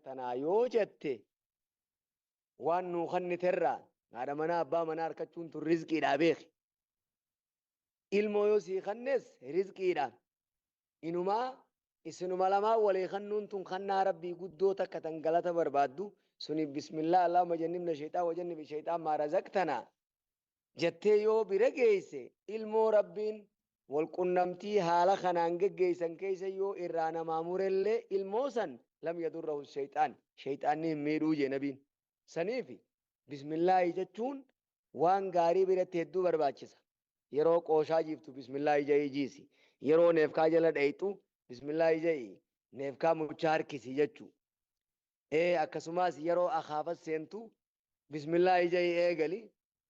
razaqtanaa yoo jette waan nuu kanniterraa haadha manaa abbaa manaa arkachuun tun rizqiidha beeki. Ilmoo yoo sii kannes rizqiidha. Inumaa isinuma lamaan walii kannuun tun kannaa Rabbii guddoo takka tan galata barbaaddu suni bismillah Allahumma jannibna shayxaan wa jannibi shayxaan maa razaqtanaa jettee yoo bira geeyse ilmoo Rabbiin wal qunnamtii haala kanaan geggeeysan keeysa yoo irraa namaa murellee ilmoo san lam yadurrahu shayxaan shayxaanni hin miidhuu jee nabiin. Saniifi bismillaahi jechuun waan gaarii biratti hedduu barbaachisa. Yeroo qooshaa jiiftu bismillaahi ja'ii jiisi. Yeroo neefkaa jala dhayxu bismillaahi ja'ii neefkaa mucha harkisi jechuu. Ee akkasumas yeroo akaafas seentu bismillaahi ja'ii eegali.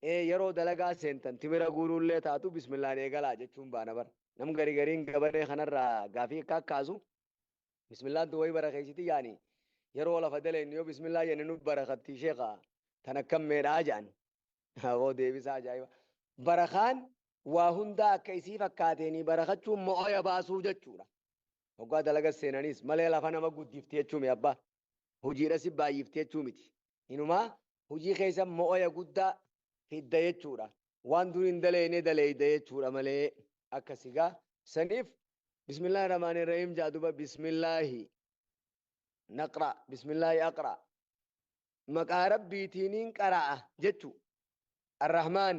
Ee yeroo dalagaa seentan timira guuruullee taatu bismillaan eegalaa jechuun baana bara. Nam gari gariin gabaree kanarraa gaafii akka akkaasu bismillaan tun wayi barakeessiti yaani yeroo lafa daleennu yoo bismillaa jenne nu barakatti sheekha tan akkam meedhaa jedhan. Hoo deebisaa ajaa'iba. Barakaan waa hundaa akka isii fakkaateeni barakachuun mo'oya baasuu jechuudha. Hoggaa dalaga seenanis malee lafa nama guddifti jechuu mi abbaa. Hojiidha si baay'ifti jechuu miti. Inumaa hojii keessa mo'oya guddaa fidda jechuudha. Waan dur hin daleeyne daleeyda jechuudha malee akkasi gaa. Saniif bismillaahi rahmaani rahiim jaa duba bismillaahi naqra bismillaahi aqra maqaa rabbiitiiniin qara'a jechu. Arrahmaan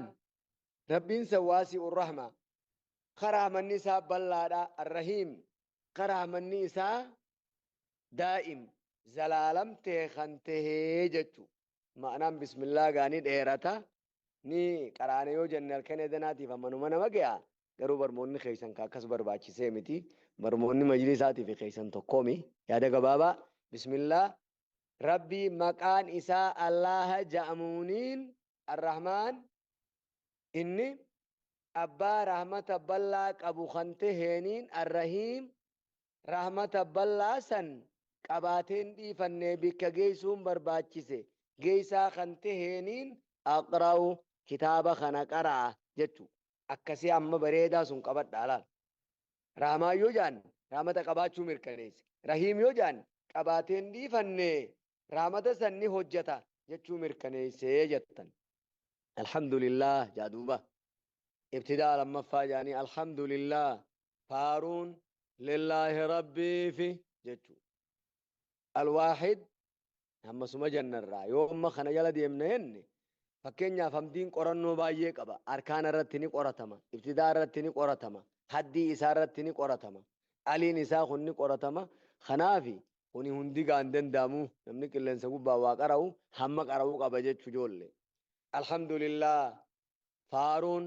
rabbiin san waasi'u rahma ka rahmanni isaa bal'aadha. Arrahiim ka rahmanni isaa daa'im zalaalam ta'e kan tahee jechu. Ma'anaan bismillaa gaa ni dheerata ni qaraane yoo jenne halkan edanaatiif ammanuma nama ge'a. Garuu barmoonni keessan ka akkas barbaachisee miti. Barmoonni majlisaatii fi keessan tokkoomi. Yaada gabaabaa bismillaa Rabbii maqaan isaa Allaaha ja'amuuniin Arrahmaan inni abbaa rahmata bal'aa qabu kan taheeniin Arrahiim rahmata bal'aa san qabaateen dhiifannee bikka geessuun barbaachise geessaa kan taheeniin aqra'u kitaaba kana qara'a jechu. Akkasii amma bareedaa sun qabadhaa laal. Rahmaan yoo ja'an rahmata qabaachuu mirkaneesse. Rahiim yoo ja'an qabaateen dhiifanne rahmata san ni hojjata jechuu mirkaneesse jettan. Alhamdulillah jaa duuba. Ibtidaa lammaffaa jaanii alhamdulillah faaruun lillaahi rabbiifi jechuu. Alwaahid hammasuma jennarraa yoo amma kana jala deemna jenne fakkeenyaaf hamdiin qorannoo baay'ee qaba. Arkaana irratti ni qoratama. Ibtidaa irratti ni qoratama. Haddii isaa irratti ni qoratama. Aliin isaa kun ni qoratama. Kanaafi kuni hundi gaa hin danda'amu. Namni qilleensa gubbaa waa qara'u hamma qara'uu qaba jechuu ijoollee. Alhamdulillah faaruun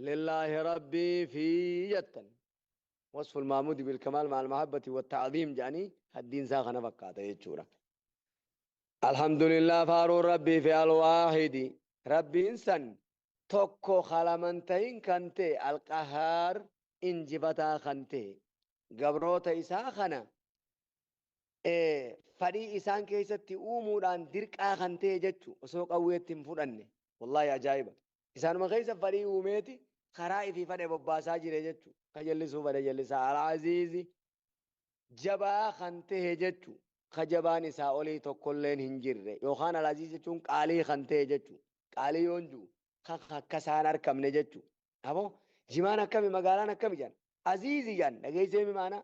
lillaahi rabbii fi jettan. Wasful maamudi bil kamaal ma'al mahabbati wa ta'ziim jedhanii haddiin isaa kana fakkaata jechuudha. Alhamdulillah faaruun rabbii fi alwaahidi rabbiin san tokko kalaman ta'in kan ta'e alqahaar injifataa kan ta'e gabroota isaa kana fadhii isaan keessatti uumuudhaan dirqaa kan ta'e jechu osoo qawweetti hin fudhanne. Wallaahi ajaa'iba. Isaanuma keessa fadhii uumeeti karaa ifii fadhe bobbaasaa jire jechu. Ka jallisuu fadhe jallisaa. Al-Aziizi jabaa kan ta'e jechu. Ka jabaan isaa olii tokkolleen hin jirre. Yookaan Al-Aziiz jechuun qaalii kan ta'e jechu. Qaalii yoon jiru kan akka isaan arkamne jechu. Aboo jimaan akkami magaalaan akkami jedhan. Aziizi jedhan dhageessee mi maanaa?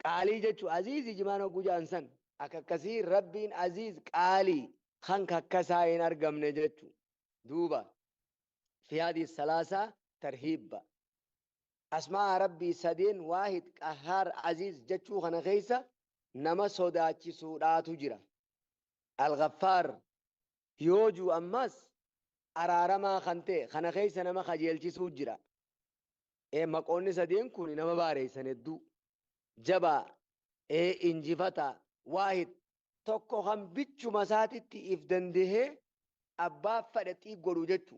Qaalii jechu aziizi jimaan hogguu jedhan san akka akkasii Rabbiin aziiz qaalii kan kakkasaa hin argamne jechu. Duuba fi hadhihi salaasaa tarhiibba. Asmaa Rabbii sadeen waahid qahhaar aziiz jechuu kana keessa nama sodaachisuudhaatu jira. Al-Ghaffaar yoo juu ammas araaramaa kan ta'e kana keessa nama kajeelchisuu jira. Ee maqoonni sadeen kun nama baareessan hedduu. Jabaa, ee injifataa, waahid tokko kan bichuma isaatitti if dandahee abbaa fedhe xiiq godhu jechu.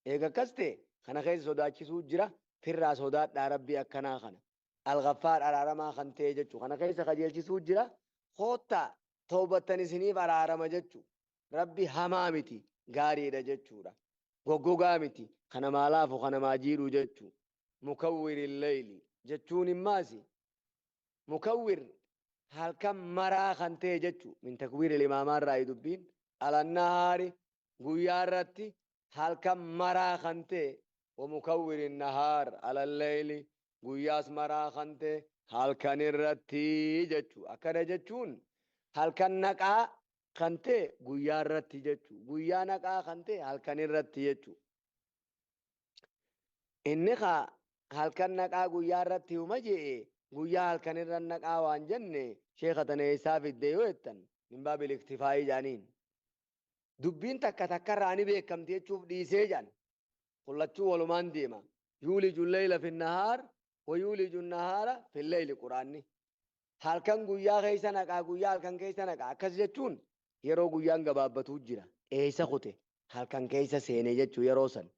Eega akkas ta'e kana keessa sodaachisuu jira firraa sodaadhaa Rabbii akkanaa kana. Al-Ghaffaar araaramaa kan ta'e jechu. Kana keessa kajeelchisuu jira koottaa tawbattan isiniif araarama jechu. Rabbi hamaa miti gaariidha jechuudha. Goggogaa miti ka namaa laafu ka namaa jiidhu jechu. Mukawwiril layli jechuun immaasi mukawwir halkan maraa kan ta'e jechu. Min takwiir imaamaa irraa dubbiin alannahaari guyyaa irratti halkan maraa kan ta'e, wamukawwiri nahaar alalleeyli guyyaas maraa kan ta'e halkan irratti jechu. Akkana jechuun halkan naqaa kan ta'e guyyaa irratti jechu, guyyaa naqaa kan ta'e halkan irratti jechu. Inni kaa halkan naqaa guyyaa irratti huma je'e, guyyaa halkan irra naqaa waan jenne sheeka tana eessaa fidde yoo jettan, min baabil iktifaa'ii jaaniin. Dubbiin takka takkarraa ni beekamti jechuuf dhiisee jedhan. Kullachuu walumaan deema. Yuuliju leyla fi nahaar wa yuuliju nahaara fi leyli. Quraanni halkan guyyaa keessa naqaa, guyyaa halkan keessa naqaa. Akkas jechuun yeroo guyyaan gabaabbatuu jira, eessa kute? Halkan keessa seenee jechuu. Yeroo san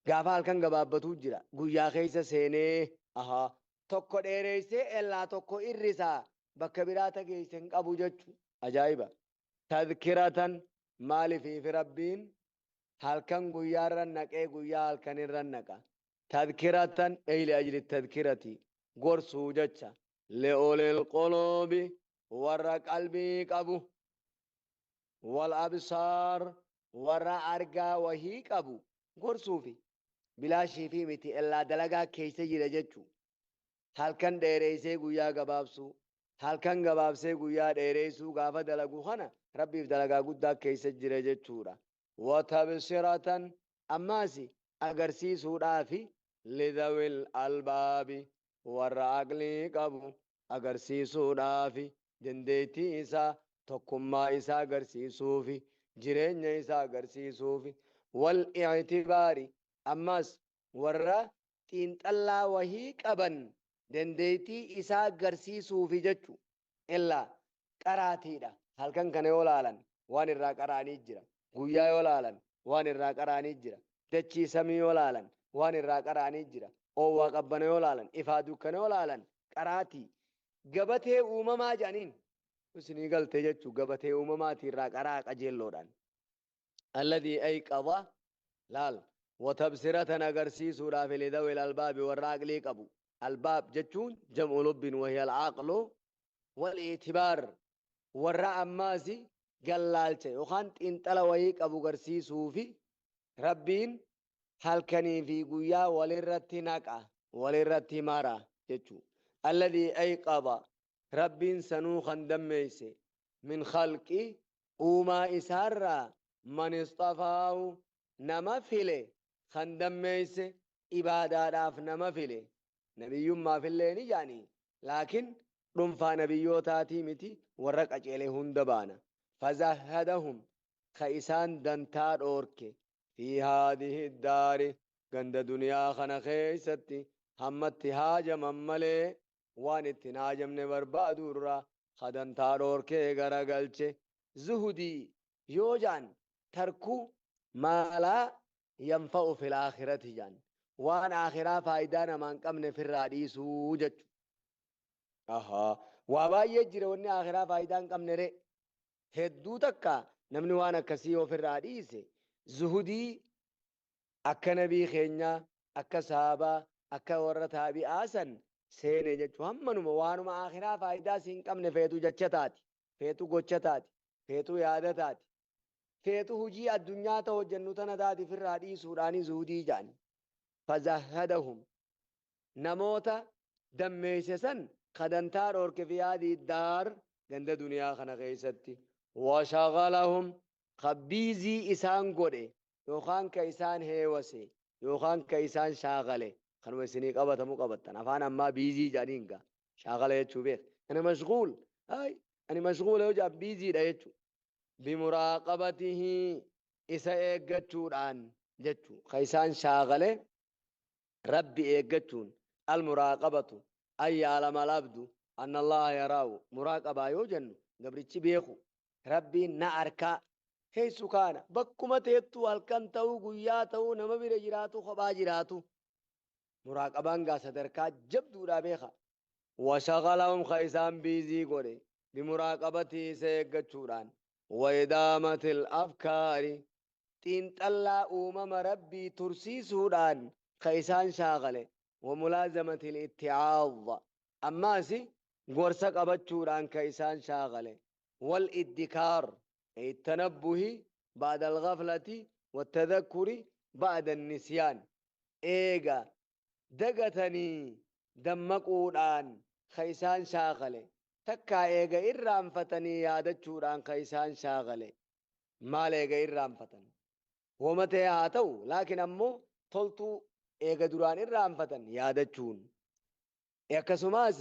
gaafa halkan gabaabbatuu jira, guyyaa keessa seenee. Ahaa, tokko dheereessee ellaa tokko irrisaa bakka biraa tageesse hin qabu jechuu. Ajaa'iba! Tadhkiratan maalifiif Rabbiin halkan guyyaarra naqee guyyaa halkanirra naqa? Tadhkiratan ey liajli tadhkirati, gorsuu jecha. Li'ulil quluubi, warra qalbii qabu, wal absaar, warra argaa wahii qabu gorsuufi. Bilaashii fi miti, ellaa dalagaa keessa jira jechuu. Halkan dheereessee guyyaa gabaabsuu, halkan gabaabsee guyyaa dheereessuu gaafa dalagu kana Rabbiif dalagaa guddaa keessa jira jechuudha. Watabsiratan ammaasi agarsiisuudhaafi, lidawil albaabi, warra aqlii qabu agarsiisuudhaafi, dandeettii isaa, tokkummaa isaa agarsiisuufi, jireenya isaa agarsiisuufi. Wal i'tibaari ammas warra xiinxallaa wahii qaban dandeettii isaa agarsiisuufi jechu. Illaa qaraatiidha. Halkan kana yoo laalan waan irraa qara'anii jira, guyyaa yoo laalan waan irraa qara'anii jira, dachii samii yoo laalan waan irraa qara'anii jira, oowwaa qabbana yoo laalan, ifaa dukkana yoo laalan, qaraatii gabatee uumamaa jedhaniin isinii galtee jechuu. Gabatee uumamaatii irraa qaraa qajeelloodhaan. Alladii ayqadha laal watabsiratan agarsiisuudhaaf lidawil albaabi, warra aqlii qabu. Albaab jechuun jam'u lubbin, wahiya alcaqlu wal itibaar. Warra ammaasi gallaalcha yookaan xiinxala wayii qabu garsiisuufi Rabbiin halkanii fi guyyaa walirratti naqa, walirratti mara jechuu. Alladii ayqadha, Rabbiin sanuu kan dammeeyse, min khalqi, uumaa isaarraa, man isxafaahu, nama file kan dammeeyse, ibaadaadhaaf nama file. Nabiyyummaafillee ni jedhanii, laakiin dhunfaa nabiyyootaatii miti, warra qaceele hunda baana. Fazahadahum, ka isaan dantaa dhoorke, fi haadihi daari, ganda duniyaa kana keeysatti hammatti haajaman malee waan ittiin haajamne barbaadu irraa ka dantaa dhoorkee garagalche. Zuhudii yoo ja'an, tarku maalaa yanfa'u fil aakhirati ja'an, waan aakhiraa faayidaa namaan qabne firraa dhiisuu jechu. Ahaa, waa baay'ee jira wanni aakhiraa faayidaa hin qabne ree hedduu takka. Namni waan akkasii ofirraa dhiise zuhudii akka nabii keenyaa, akka sahaabaa, akka warra taabi'aa san seene jechuu. Hammanuma waanuma aakhiraa faayidaa si hin qabne, feetu jecha taati, feetu gocha taati, feetu yaada taati, feetu hujii addunyaa ta hojjennu tana taati, firraa dhiisuudhaani zuhudii jedhan. Fazahadahum, namoota dammeeyse san kadantaa dhoorke, fi haadii daar, ganda duniyaa kana keessatti. Washagalahum, ka busy isaan godhe yookaan ka isaan heewase yookaan ka isaan shaagale. Kanuma isinii qabatamu qabattan. Afaan ammaa busy jedhaniin gaa shaagala jechuu beek. Ani mashguul, ay ani mashguula yoo jedhan busy dha jechuu. Bimuraaqabatihi, isa eeggachuudhaan jechuu. Ka isaan shaagale Rabbi eeggachuun. Almuraaqabatu an ya'lama alabdu anna Allaha yaraahu. Muraaqabaa yoo jennu gabrichi beeku Rabbiin na arkaa heessu kaana bakkuma teettuu, halkan ta'uu, guyyaa ta'uu, nama bira jiraatu, kophaa jiraatu. Muraaqabaan gaa sadarkaa jabduudhaa beeka. Washagalahum, ka isaan busy godhe, bimuraaqabatii, isa eeggachuudhaan, waidaamatil afkaari, xiinxallaa uumama Rabbii tursiisuudhaan ka isaan shaagale, wamulaazamatil itticaadha ammaasi. Gorsa qabachuudhaan ka isaan shaakale. Wal iddikaar, tanabbuhi ba'da al-ghaflati wattadhakkuri ba'da an-nisyaan. Eega dagatanii dammaquudhaan ka isaan shaakale. Takkaa eega irraanfatanii yaadachuudhaan ka isaan shaakale. Maal eega irraanfatan? Woma ta'e haa ta'u, laakiin ammoo toltuu eega duraan irraanfatan yaadachuun. Akkasumas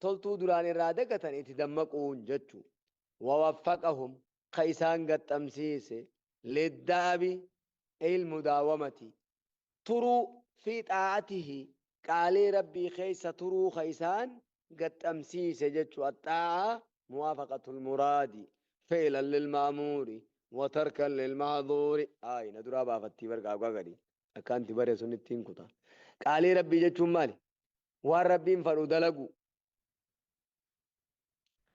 toltuu duraan irraa dagatan itti dammaquun jechu. Wawaffaqahum, ka isaan gaxxamsiise, lidda'abi ilmudaawamati, turuu, fi xaa'atihi, qaalii Rabbii keessa turuu ka isaan gaxxamsiise jechu. Axxaa'a muwaafaqatul muraadi fi'lan lilma'muuri wa tarkan lilmahduuri. Ayi na duraa baafattii bargaa gadi akka anti bare sunittiin kuta. Qaalii Rabbii jechuun maali? Waan Rabbiin fadhu dalagu,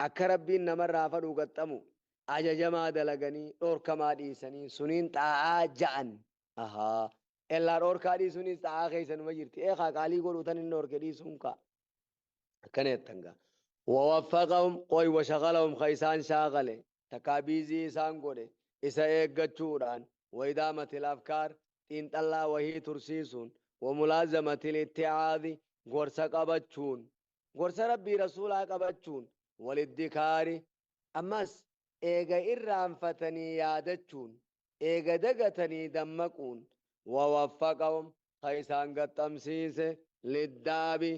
akka Rabbiin namarraa fadhu gaxxamu, ajajamaa dalaganii dhorkamaa dhiisanii, suniin xaa'aa ja'an. Ahaa, ellaa dhorkaa dhiisuunis xaa'aa keessa numa jirti. Eekaa qaalii godhuu tan inni dhorke dhiisuun kaa akkana jettan gaa. Wawaffaqahum qoy washaqalahum, ka isaan shaaqale, takkaa biizii isaan godhe isa eeggachuudhaan, waidaamatil afkaar, xiinxallaa wahii tursiisuun, wamulaazamatil itticaadi, gorsa qabachuun, gorsa Rabbii Rasuulaa qabachuun, waliddikaari, ammas eega irraanfatanii yaadachuun, eega dagatanii dammaquun. Wawaffaqahum, ka isaan gaxxamsiise, liddaabi,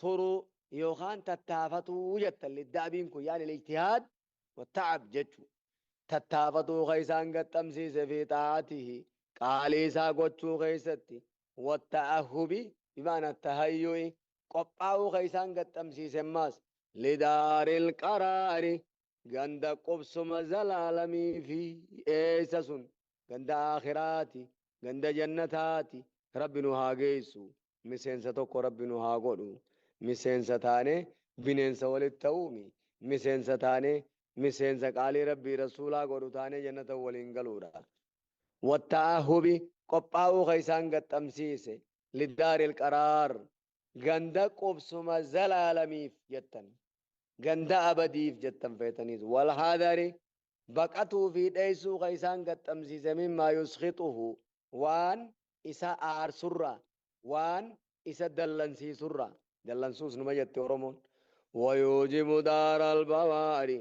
turuu yookaan tattaafatuu jettan. Liddaabiin kun yaani lijtihaad wattacab jechu. Tattaafatuu ka isaan gaxxamsiise, fi xaa'atihi, qaalii isaa gochuu keessatti, watta'ahubi bimaana tahayyu'i, qophaa'uu ka isaan gaxxamsiise, ammaas lidaaril qaraari, ganda qubsuma zalaalamii fi eessa sun ganda aakhiraati, ganda jannataati. Rabbi nu haa geessu, miseensa tokko Rabbi nu haa godhu. Miseensa taane bineensa walitti ta'uumi, miseensa taane miseensa qaalii Rabbii Rasuulaa godhu taane jannata waliin galuudha. Watta'ahubi, qophaa'uu ka isaan gaxxamsiise, lidaaril qaraar, ganda qubsuma zalaalamiif jettan, ganda abadiif jettan feetaniis, walhadari, baqatuu fi dheessuu ka isaan gaxxamsiise, mimmaa yuskhixuhu, waan isa aarsurraa, waan isa dallansiisurraa. Dallansuus numa jette Oromoon. Wayuujibu daara albawaari,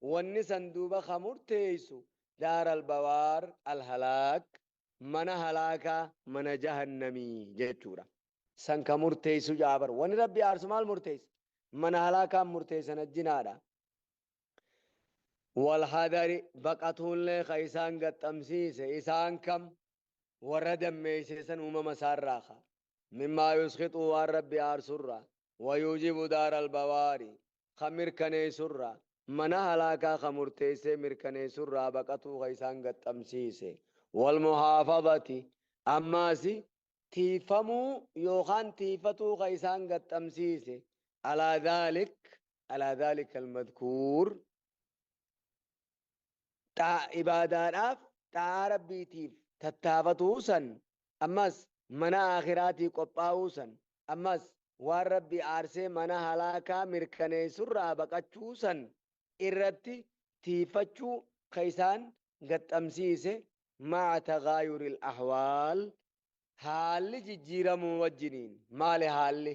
wanni san duuba ka murteeysu, daara albawaar, alhalaak, mana halaakaa, mana jahannamii jechuudha. San ka murteeysu jaabar. Wanni Rabbi aarsu maal murteeysa? Mana halaakaan murteeysa, najjinaadha. Walhadari, baqatuullee ka isaan gaxxamsiise. Isaan kam? Warra dammeeyse san uumama isaarraa ka mimmaa yuskhixuu, waan Rabbi aarsurraa, wayuujibu daara albawaari, ka mirkaneeysurraa, mana halaakaa ka murteeysee mirkaneeysurraa baqatuu ka isaan gaxxamsiise, walmuhaafadati, ammaasi tiifamuu yookaan tiifatuu ka isaan gaxxamsiise, alaa dhaalik, alaa dhaalika almadkuur, ibaadaadhaaf, xaa'aa Rabbiitiif tattaafatuu san, ammas mana aakhiraatii qophaa'uu san, ammas waan Rabbi aarsee mana halaakaa mirkaneessurraa baqachuu san irratti tiifachuu ka isaan gaxxamsiise, ma'a tagaayuril ahwaal, haalli jijjiiramuu wajjiniin. Maali haalli?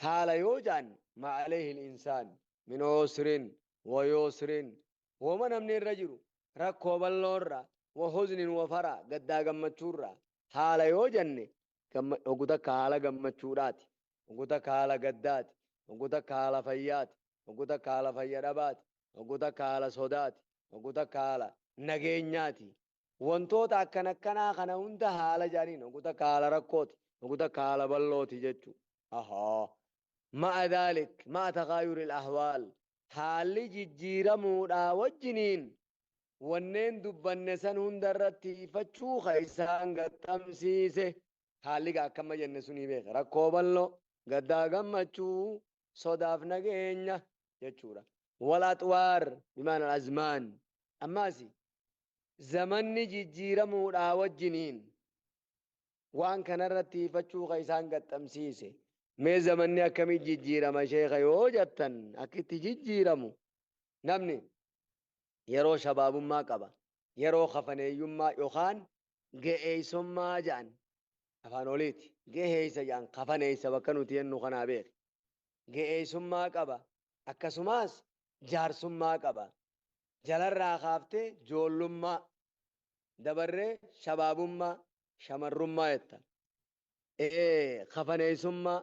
Haala yoo ja'an, ma alayhi al-insaan min usrin wa yusrin, woma namni irra jiru, rakkoo bal'oorra, wa huznin wa fara, gaddaa gammachuurra. Haala yoo janne, ogu takka haala gammachuudhaati, ogu takka haala gaddaati, ogu takka haala fayyaati, ogu takka haala fayya dhabaati, ogu takka haala sodaati, ogu takka haala nageenyaati. Wantoota akkan akkanaa kana hunda haala jedhaniin. Ogu takka haala rakkooti, ogu takka haala bal'ooti jechu. Ahaa, ma'a dhaalik, ma'a tagaayuri ahwaal, haalli jijjiiramuudhaa wajjiniin, wanneen dubbanne san hunda irratti ifachuu ka isaan gaxxamsiise. Haalli gaa akkama jenne sunii beeka, rakkoo bal'oo, gaddaa gammachuu, sodaaf nageenya jechuudha. Wal axwaar bimaana al azmaan, ammaasi zamanni jijjiiramuudhaa wajjiniin waan kanarratti ifachuu ka isaan gaxxamsiise. Mee zamanni akkamii jijjiirama sheeka yoo jettan, akkitti jijjiiramu namni yeroo shabaabummaa qaba, yeroo kafaneeyyummaa yookaan ga'eessummaa jedhan, afaan oliiti ga'eessa jedhan, kafaneessa bakka nuti jennu kanaa beeki, ga'eessummaa qaba, akkasumas jaarsummaa qaba. Jalarraa kaaftee joollummaa dabarree shabaabummaa, shamarrummaa jetta, kafaneessummaa,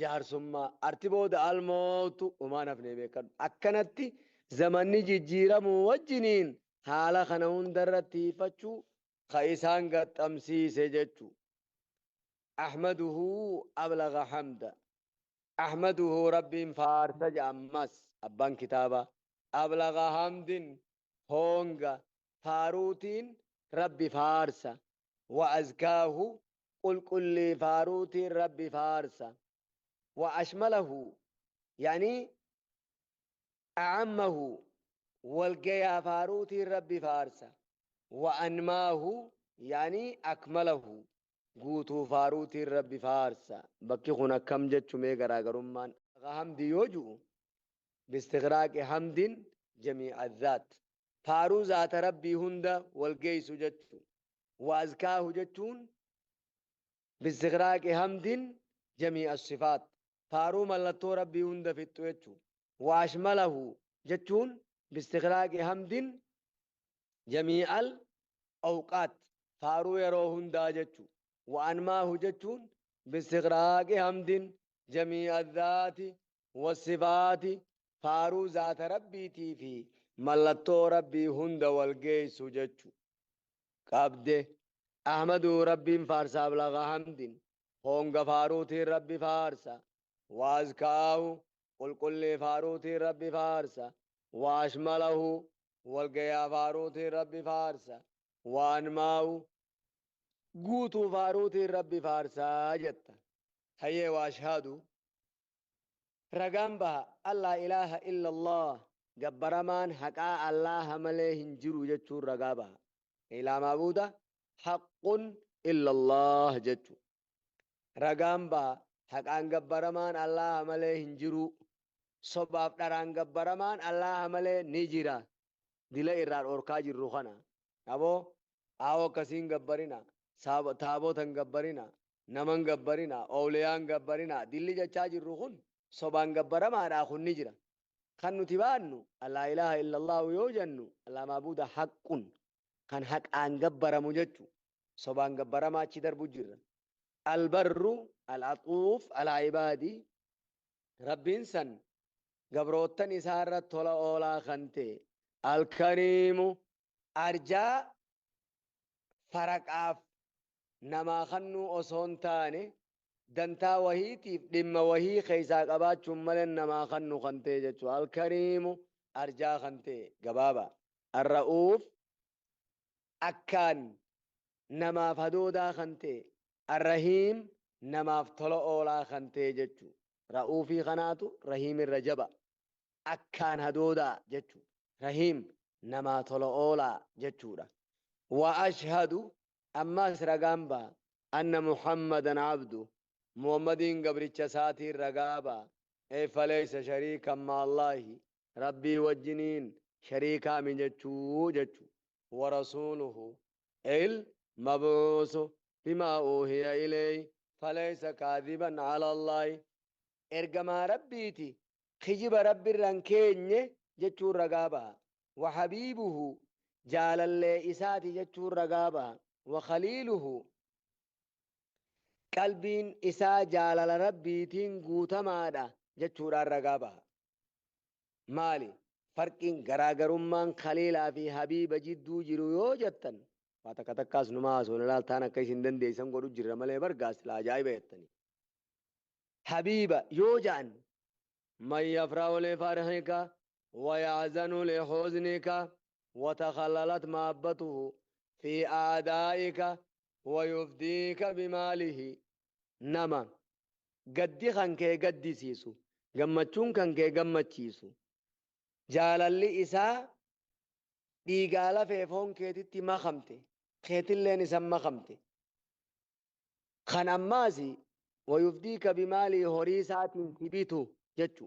jaarsummaa, arti booda almootu umaan hafnee beekadhu. Akkanatti zamanni jijjiiramuu wajjiniin haala kana hundarratti hiifachuu ka isaan gaxxamsiise jechuu. Ahmaduhu ablaga hamda, ahmaduhu Rabbiin faarsa jedha. Ammas abbaan kitaaba ablaga hamdin, honga faaruutiin Rabbi faarsa, wa azkaahu, qulqullii faaruutiin Rabbi faarsa, wa ashmalahu, yani acammahu, walgayaa faaruutiin Rabbi faarsa, wa anmaahu, yani akmalahu, guutuu faaruutiin Rabbi faarsa. Bakki kun akkam jechumee garaagarummaan hamdi yoo ju'u, باستغراق حمد جميع الذات، faaruu zaata Rabbii hunda walgeeysu jechu. وأزكاه jechuun باستغراق حمد جميع الصفات، faaruu mallattoo Rabbii hunda fixxu jechu. وأشمله jechuun باستغراق حمد جميع الأوقات، faaruu yeroo hundaa jechu. وأنماه jechuun باستغراق حمد جميع الذات والصفات، faaruu zaata Rabbiitii fi mallattoo Rabbii hunda walgeeysu jechu. Qabde ahmaduu Rabbiin faarsa, أبلغ حمد, honga faaruutiin Rabbi faarsa, وأزكاه, qulqullii faaruutiin Rabbi faarsa, وأشمله, walgayaa faaruutiin Rabbi faarsa, وأنماه, guutuu faaruutiin Rabbi faarsaa jetta. Hayyee, وأشهد, ragaan baha, أن لا إله إلا الله, gabbaramaan haqaa Allaha malee hin jiru jechuun ragaa baha. لا معبود حق إلا الله jechu ragaan baha. Haqaan gabbaramaan Allaha malee hin jiru. Sobaaf dharaan gabbaramaan Allaha malee ni jira. Dila irraa dhorkaa jirru kana aboo aawoo akkasiin gabbarina, taabotan gabbarina, naman gabbarina, ooliyaan gabbarina, dilli jechaa jirru kun sobaan gabbaramaadha. Kun ni jira. Kan nuti baannu لا إله إلا الله yoo jennu, لا معبود حق, kan haqaan gabbaramu jechu. Sobaan gabbaramaa achi darbu jirra. البر العطوف على عباده, Rabbiin san gabroottan isaa irratti tola oolaa kan ta'e, الكريم, arjaa faraqaaf namaa kannuu osoo hin taane, dantaa wahiitiif dhimma wahii keessaa qabaachuun malee namaa kannu kan ta'e jechuudha. الكريم, arjaa kan ta'e gabaaba. الرؤوف, akkaan namaaf hadoodaa kan ta'e. الرحيم, namaaf tola oolaa kan ta'e jechuudha. Ra'uufii kanaatu rahiim irra jaba. Akkaan hadoodaa jechuudha. Rahiim namaa tola oolaa jechuudha. وأشهد, ammas ragaan baha, أن محمدا عبده, Muhammadiin gabricha isaatiin ragaa baha. فليس شريكا مع الله, Rabbii wajjiniin shariikaa mi jechuu jechuu. ورسوله المبعوث بما أوحي إليه فليس كاذبا على الله, ergamaa Rabbiiti, kijiba Rabbi irraan keenye jechuun ragaa baha. وحبيبه, jaalallee isaati jechuun ragaa baha. وخليله, qalbiin isaa jaalala Rabbiitiin guutamaadha jechuudhaan ragaa baha. Maali farqiin garaagarummaan khaliilaa fi habiiba jidduu jiru yoo jettan, waa takka takkaas numa haasofna. Laaltaan akka isin dandeessan godhu jirra malee bargaas la ajaa'iba jettanii. Habiiba yoo ja'an, من يفرح لفرحك ويحزن لحزنك وتخللت محبته في أعدائك ويفديك بماله, nama gaddi kan kee gaddisiisu, gammachuun kan kee gammachiisu, jaalalli isaa dhiigaa lafee foon keetitti makamte, keetilleen isan makamte, kan ammaas Wayufdiika bimaalii, horii isaatiin si bitu jechu.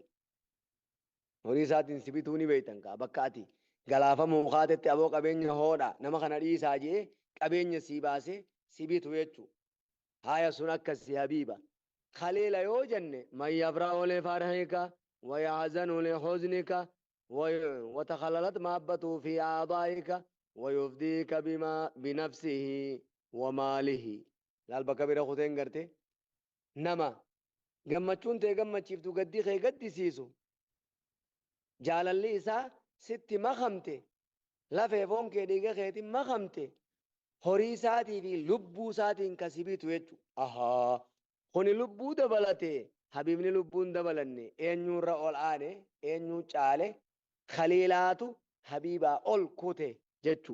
Horii isaatiin si bituu ni beeytan kaa, bakka ati galaafamuu kaatetti aboo qabeenya hoodha, nama kana dhiisaa jee qabeenya sii baasee si bitu jechu. Haaya, sun akkasi habiiba. Khaliila yoo jenne, man yafra'u li farhika wa yahzanu li huznika وتخللت محبته في أعضائك ويفديك بما بنفسه وماله. Laal, bakka bira kuteen garte, nama gammachuun tee gammachiiftu, gaddi kee gaddisiisu, jaalalli isaa sitti makamte, lafee foon kee dhiiga keetiin makamte, horii isaatii fi lubbuu isaatiin kasi bitu jechu. Ahaa, kuni lubbuu dabalate. Habiibni lubbuun dabalanne eenyurra ol aane? Eenyuu caale? Khaliilaatu habiibaa ol kute jechu.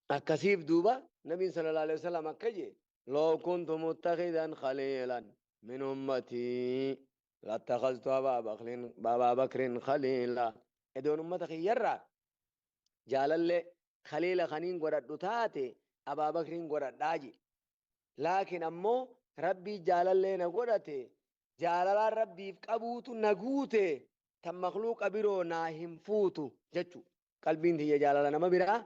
Akkasiif duuba nabiin sallallahu alaihi wasallam akka jee: لو كنت متخذا خليلا من أمتي لاتخذت أبا بكر خليلا. Edoon ummata kiyyarraa jaalallee khaliila kaniin godhadhu taate, Abaa Bakriin godhadhaa je. Laakiin ammoo Rabbii jaalallee na godhate, jaalalaan Rabbiif qabuutu na guute, tan makluuqa biroo naa hin fuutu jechu. Qalbiin tiyya jaalala nama biraa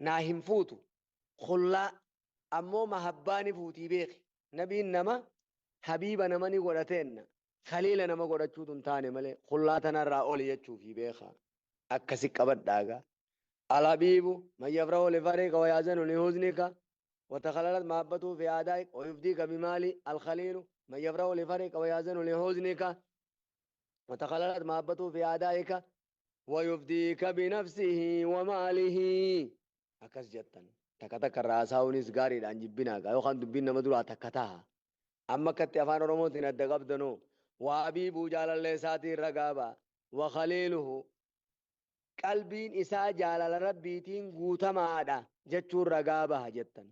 naa hin fuutu. Khullaa ammoo mahabbaani fuutii beeki. Nabiin nama habiiba nama ni godhateenna, khaliila nama godhachuutu hin taane malee, khullaa tanarraa oli jechuufi beeka. Akkasi qabadhaagaa. الحبيب من يفرح لفرحك ويحزن لحزنك وتخللت محبته في أعضائك ويفديك بماله. الخليل من يفرح لفرحك ويحزن لحزنك وتخللت محبته في أعضائك ويفديك بنفسه وماله. Akkas jettan. Takka takka raasaa'uunis gaariidhaan jibbinaa yookaan dubbiin nama duraa takka taha. Amma akkatti afaan Oromootiin adda qabdanoo, وحبيبه jaalallee isaatiin ragaaba, وخليله qalbiin isaa jaalala Rabbiitiin guutamaadha jechuun ragaa baha jettan.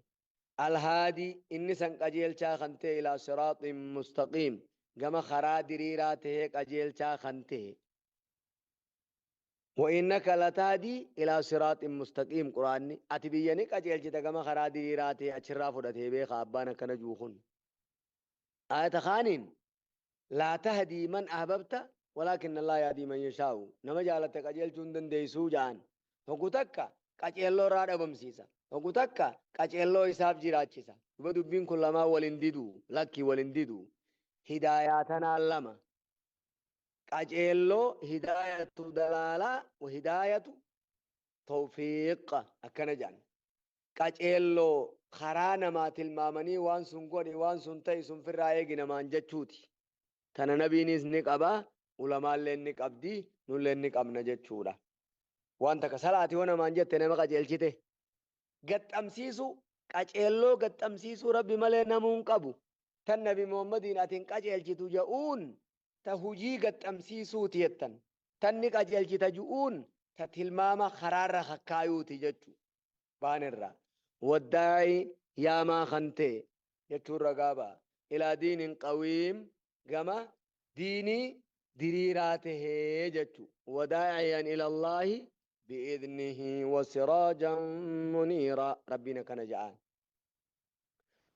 الهادي inni san qajeelchaa kan ta'e, إلى صراط مستقيم gama karaa diriiraa tahee qajeelchaa kan ta'e. وإنك لتهدي إلى صراط مستقيم. Quraanni ati biyya ni qajeelchita gama karaa diriiraa ta'e achirraa fudhatee beeka abbaan akkana juukun. Ayata kaaniin: لا تهدي من أحببت ولكن الله يهدي من يشاء. Nama jaalatte qajeelchuu hin dandeessuu ja'an. Tokko takka qaceelloo irraa dhabamsiisa. Tokko takka qaceelloo isaaf jiraachisa. Duba dubbiin kun lamaan waliin didu, lakkii waliin didu. Hidaayaa tanaan lama. Qaceelloo هداية دلالة وهداية توفيق akkana jedhan. Qaceelloo karaa namaa tilmaamanii waan sun godhi, waan sun ta'i, sun firraa eegi namaan jechuuti. Tana nabiinis ni qaba, ulamaallee ni qabdi, nullee ni qabna jechuudha. Waan takka salaati yoo namaan jette nama qajeelchite. Gaxxamsiisuu, qaceelloo gaxxamsiisuu Rabbi malee namuu hin qabu. Tan Nabi Muhammadiin ati hin qajeelchitu je'uun ta hujii gaxxamsiisuuti jettan. Tanni qajeelchita ju'uun ta tilmaama karaarra kakkaayuuti jechu. Baanirraa. والداعي yaamaa kan ta'e jechuun ragaa ba'a. إلى دين قويم gama diinii diriiraa tahee jechu. وداعيا إلى الله بإذنه وسراجا منيرا. Rabbiin akkana ja'aan.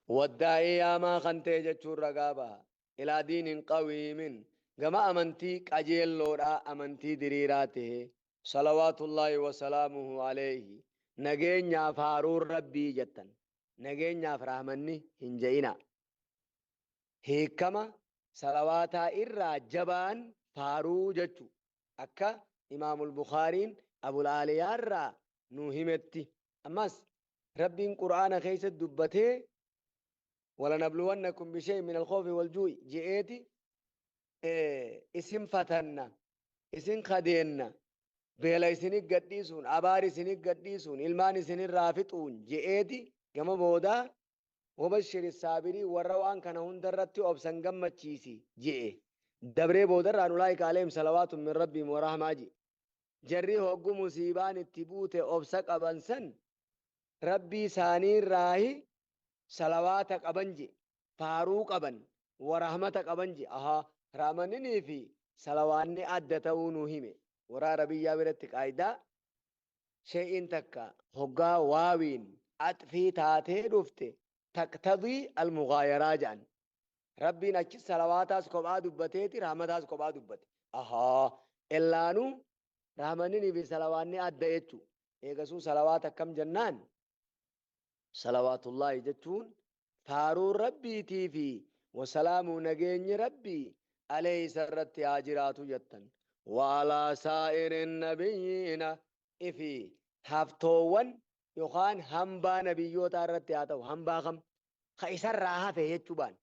والداعي yaamaa kan ta'e jechuun ragaa baha. إلى دين قويم gama amantii qajeelloodhaa, amantii diriiraa tahe. صلوات الله وسلامه عليه nageenyaaf haaruun Rabbii jettan. Nageenyaaf rahmanni hin je'ina. Hiikama salawaataa irraa jabaan faaruu jechu. Akka Imaamul Bukhaariin Abul Aaliyaarraa nu himetti. Ammas Rabbiin Qur'aana keessatti dubbatee ولنبلونكم بشيء من الخوف والجوع je'eeti, isin fatanna, isin kadeenna, beela isinit gadhiisuun, abaar isinit gadhiisuun, ilmaan isinirraa fixuun je'eeti, gama boodaa وبشر الصابرين warra waan kana hundarratti obsan gammachiisi je'e. Dabree boodarraan أولئك عليهم صلوات من ربهم ورحمة je'e. Jarri hoggu musiibaan itti buute obsa qaban san Rabbii isaaniirraahi salawaata qaban je, faaruu qaban, warahmata qaban je. Ahaa, rahmaninii fi salawaanni adda ta'uu nu hime. Warra Arabiyyaa biratti qaayidaa shay'iin takka hoggaa waawiin axfii taatee dhufte taqtadii almughaayaraa jedhan. Rabbiin achi salawaataas kophaa dubbateeti, rahmataas kophaa dubbate. Ahaa, ellaanuu rahmanninii fi salawaanni adda jechuu. Eegasuu salawaata akkam jennaan? Salawaatullaahi jechuun faaruun Rabbiitii fi wasalaamuu nageenyi Rabbii alayhi isarratti haa jiraatu jettan. Wa alaa saa'irin nabiyyiina ifi haftoowwan yookaan hambaa nabiyyootaa irratti haa ta'u. Hambaa kam? Ka isarraa hafe jechuu baan.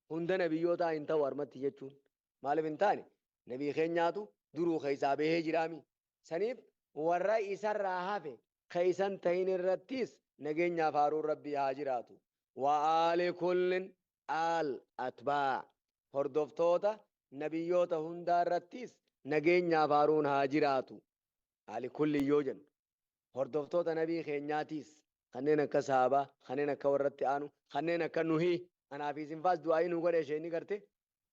Hunda nabiyyootaa hin ta'u harmatti jechuun. Maaliif hin taane? Nabii keenyaatu duruu keessaa bahee jiraami. Saniif warra isarraa hafe ka isan ta'in irrattis nageenyaaf faaruun Rabbii haa jiraatu. Wa aali kullin aal atbaa hordoftoota nabiyyoota hundaa irrattis nageenyaaf faaruun haa jiraatu. Aali kullin yoo jennu hordoftoota nabii keenyaatiis kanneen akka sahabaa, kanneen akka warratti aanu, kanneen akka nuhii, anaa fi isin faas du'aa'ii nu godhe isheen garte.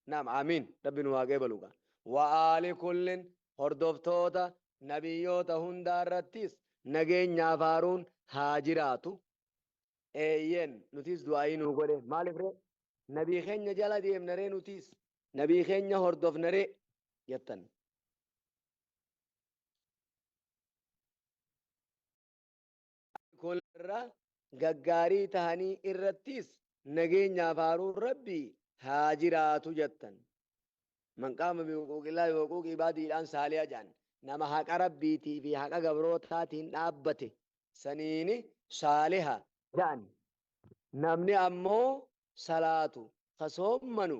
Naam, amiin, Rabbi nu haa qeebalu gaa. Wa aali kullin hordoftoota nabiyyoota hundaa irrattis nageenyaaf faaruun haa jiraatu. Eeyyeen, nutis du'aa'ii nu godhe. Maaliif ree? Nabii keenya jala deemna ree, nutis nabii keenya hordofna ree jettan. Kun irra gaggaarii tahanii irrattis nageenyaaf faaruun Rabbii haa jiraatu jettan. Man qaama bihuquuqillaahi wa huquuqi ibaadiidhaan saaliha jedhan. Nama haqa Rabbiitii fi haqa gabrootaatiin dhaabbate saniini saaliha jedhan. Namni ammoo salaatu, ka soommanu,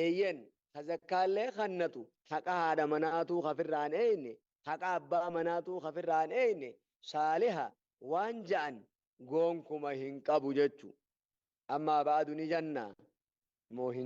eeyyen, ka zakkaallee kannatu, haqa haadha manaatuu kafirraan eeyne, haqa abbaa manaatuu kafirraan eeyne, saaliha waan ja'an goonkuma hin qabu jechu. Ammaa ba'adu ni janna moo hin